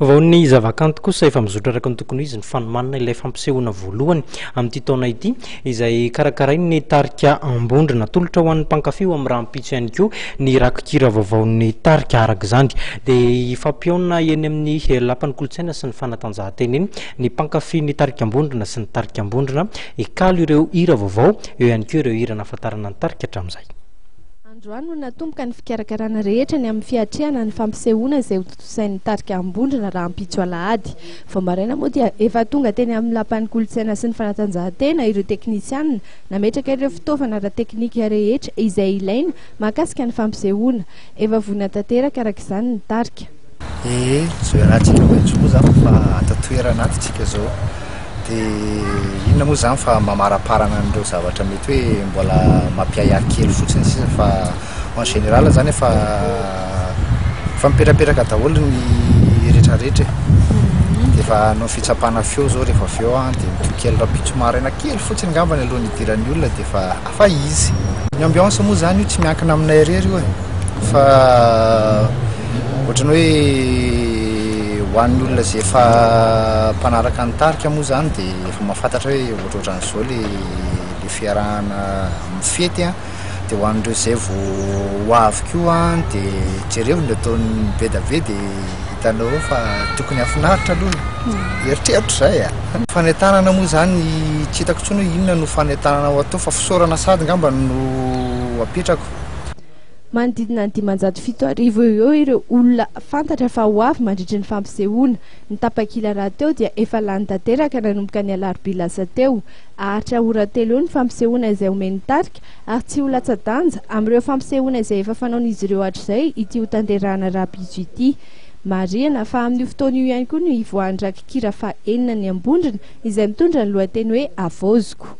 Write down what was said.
Vaovaon'ny zavakanto kosa, efa mizotra araka ny tokony ho izy ny fanomanana ilay fampisehoana voalohany amin'ity taona ity, izay karakarain'ny tarika Ambondrona. Natolotra ho an'ny mpankafy ho amin'ny rahampitso ihany koa ny rakikira vaovaon'ny tarika. Araka izany dia hifampihaona eny amin'ny Lapan'ny kolontsaina sy ny fanatanjahantena eny ny mpankafy ny tarika Ambondrona sy ny tarika Ambondrona hikalo ireo hira vaovao, eo ihany koa ireo hira nahafantarana ny tarika hatramin'izay. Androany no natomboka ny fikarakarana rehetra ny amin'ny fiatrehana ny fampisehoana izay hotontosain'ny tarika Ambondrona rahampitso alahady. Vao maraina moa dia efa tonga teny amin'ny Lapan'ny kolontsaina sy ny fanatanjahantena ireo teknisianina nametraka ireo fitaovana ara-teknika rehetra izay ilaina mahakasika ny fampisehoana. Efa vonona tanteraka araka izany ny tarika. Ee, zohianantsika maitso moa zany fa ato an-toerana ato tsika zao. Dia inona moa izany fa mamaraparana an'ireo zavatra mety hoe mbola mampiahiahy kely fotsiny sisa fa en général izany efa efa mipetrapetraka daholo ny rehetrarehetra e. Dia efa hanao fitsapana feo izao rehefa avy eo an, dia mitohy kely rahampitso maraina kely fotsiny angambany alohan'ny hidiran'ny olona dia efa hafa izy. Ny ambiance moa izany io tsy miankina aminay irery io e, fa ohatran'ny hoe ho an'ny olona izay efa mpanaraka ny tarika moa izany dia efa mahafantatra hoe ohatrohatran'izao le le fiarahana mifety an, dia ho an'ireo izay vao ho avy koa an dia jereo ny ataon'ny be da be dia hitanao eo fa tokony hahafinaritra aloha e, eritreritro izay a. Fanentanana moa izany tsy hitako intsony hoe inona no fanentanana ho atao fa fisaorana sady angamba no apetrako. Manodidina ny 7500 eo ho eo ireo olona fantatra fa ho avy mandritry ny fampisehoana. Ny tapakila rahateo dia efa lany tanteraka nanomboka ny alarobia lasa teo. Haharitra ora telo eo ny fampisehoana izay omen'ny tarika ary tsy ho latsa-danja amin'ireo fampisehoana izay efa fanaon'izy ireo hatrizay ity hotanterahana rahampitso ity. Marihana fa amin'io fotoana io ihany koa no hivoahan'ny rakikira faha enina ny Ambondrona izay mitondra ny lohateny hoe Havaoziko.